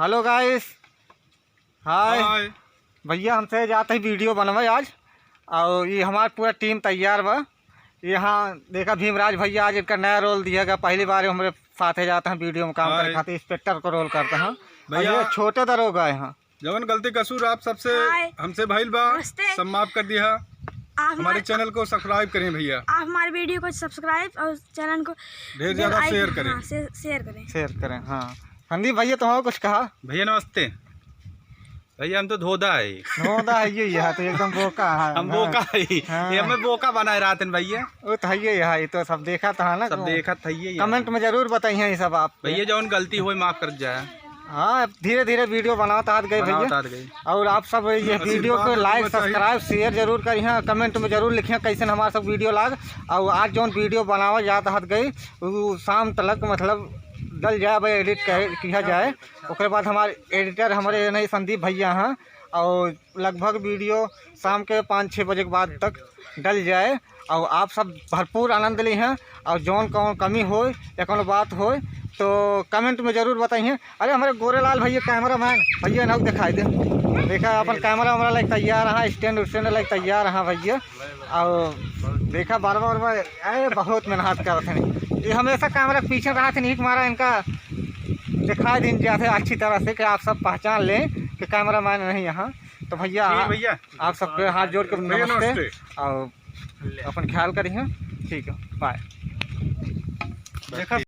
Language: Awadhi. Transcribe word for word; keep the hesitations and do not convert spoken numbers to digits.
Hello guys, hi। Hi। भइया, हमसे जात ही video बनवे आज, और ये हमार पूरा team तैयार बा। यहाँ देखा, भीमराज भइया आज इनका नया role दिया गया, पहली बार हमरे साथे जात हैं video में काम करे hi। खातिर, inspector को role करते हैं। और भइया, ये छोटे दरोगा हैं। जवन गलती कसूर आप सबसे, hi। हमसे भइल बा, नमस्ते। सब माफ कर दिया। आप हमारे हमारे channel को subscribe करें भइया। आप हमारे video को subscribe और channel को ढेर bell ज्यादा icon, share करें। हाँ, share, share करें। Share करें, हाँ। संदीप भइया, तुम कुछ कहा? भइया नमस्ते। भइया, हम तो धोधा है। धोधा है ये, यह तो एकदम बोका है। हम हाँ। बोका है। हाँ। ये हमें बोका बनाए रहते हैं भइया। वो तो है ये, यह, ये तो सब देखा था ना, सब वो देखा था ये, ये। Comment में जरूर बताइए ये सब आप। भइया, जौन गलती होई, माफ कर जाए। हाँ, धीरे धीरे video बनावत हाथ गए बनावत भइया। हाथ गए। और आप सब ये video को आशीर्वाद like, दुआ चाहिए। Subscribe, share जरूर करिए, comment में जरूर लिखिए कैसन हमारा सब video लाग। और आज जौन video बनावा जात हाथ गए, वो शाम तलक मतलब डल जाए, भाई edit कहे किया जाए। ओकरे बाद हमारे editor हमारे नहीं संदीप भइया हैं, और लगभग video शाम के पाँच छः बजे के बाद तक डल जाए। और आप सब भरपूर आनंद ली हैं, और जौन कौन कमी होय या कौन बात होय तो comment में जरूर बताइए। अरे हमारे गोरेलाल भइया, cameraman भइया, ना दिखाई दे। देखा, अपन camera वैमरा लेके तैयार रहा, stand उस्टैंड लेके तैयार रहा भइया। और देखा, बार बार, बार, अरे बहुत मेहनत करत हैं। ये हमेशा camera के पीछे रहत हैं, एक मारा इनका दिखाई दिन जाते अच्छी तरह से कि आप सब पहचान लें कि cameraman नहीं यहाँ। तो भइया, ठीक भइया। आप सबके हाथ जोड़ के भइया, नमस्ते। नमस्ते। और अपन ख्याल करिए, ठीक है, bye। देखा,